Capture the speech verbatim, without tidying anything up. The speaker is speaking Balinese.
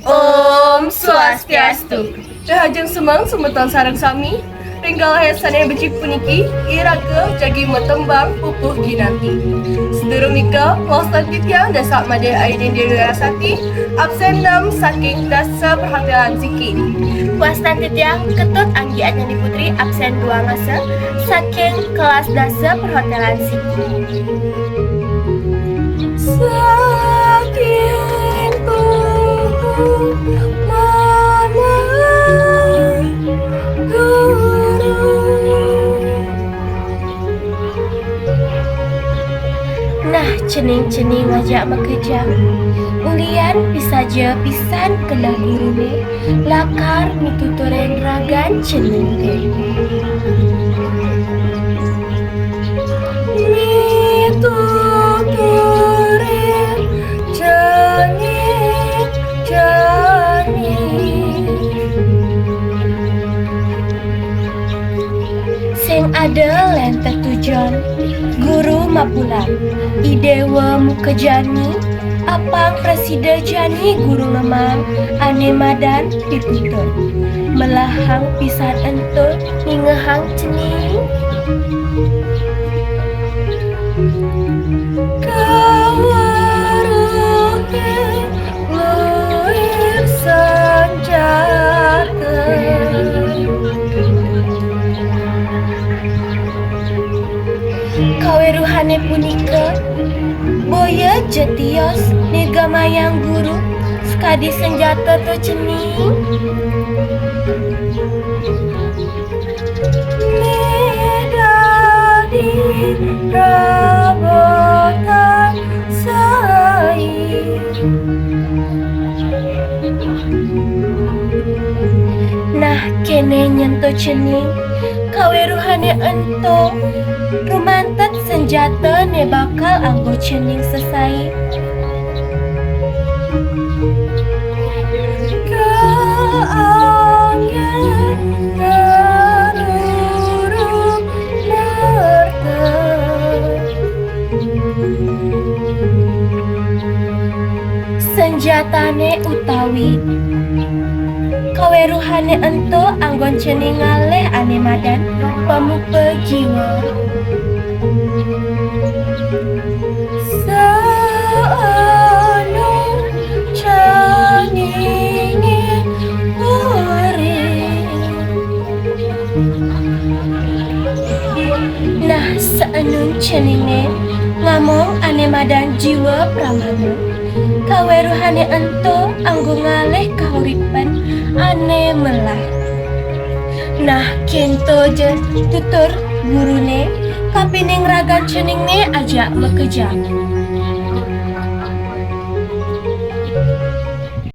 Om Swastiastu. Rahajeng semeng semeton sareng sami. Ring galahé sané becik puniki, iraga jagi matembang pupuh ginanti. Sadurung nika, wastan titiang Désa Madé Ayu Nindya Wirasati, absén enam saking dasa perhotélan siki. Wastan titiang Ketut Anggi Anyani Putri, absén dua ngasa, saking kelas dasa perhotélan siki. Saking pupuh manah guru. Nah, cening-cening ajak makejang. Ulian pisaja pisan keneh guruné, lakar mituturin ragan ceningé. Mituturin jani, jani. Sing ada lén tetujon, guru mapulang. I Déwa Mukajani, apang prasida jani guru ngemaang ané madan piputut. Melahang pisan ento ningehang cening. Kaweruhé luir sanjata. Kaweruhané punika boya ja tios nigamayang guru sakadi sanjata to cening. Né dadi rabotan sai. Nah, kéné nyén to cening, kaweruhané ento, rumantet sanjata né bakal anggo cening sesai. Kaanggén ngaruru merta. Sanjatané utawi kaweruhané ento anggon cening ngalih ané madan pamupa jiwa. Saanu ceningé urip. Nah, saanu ceningé ngamong ané madan jiwa pramana. Kaweruhané ento anggo ngalih kauripan ané melah. Nah, kénto ja tutur guruné, kapining ragan ceningé ajak makejang.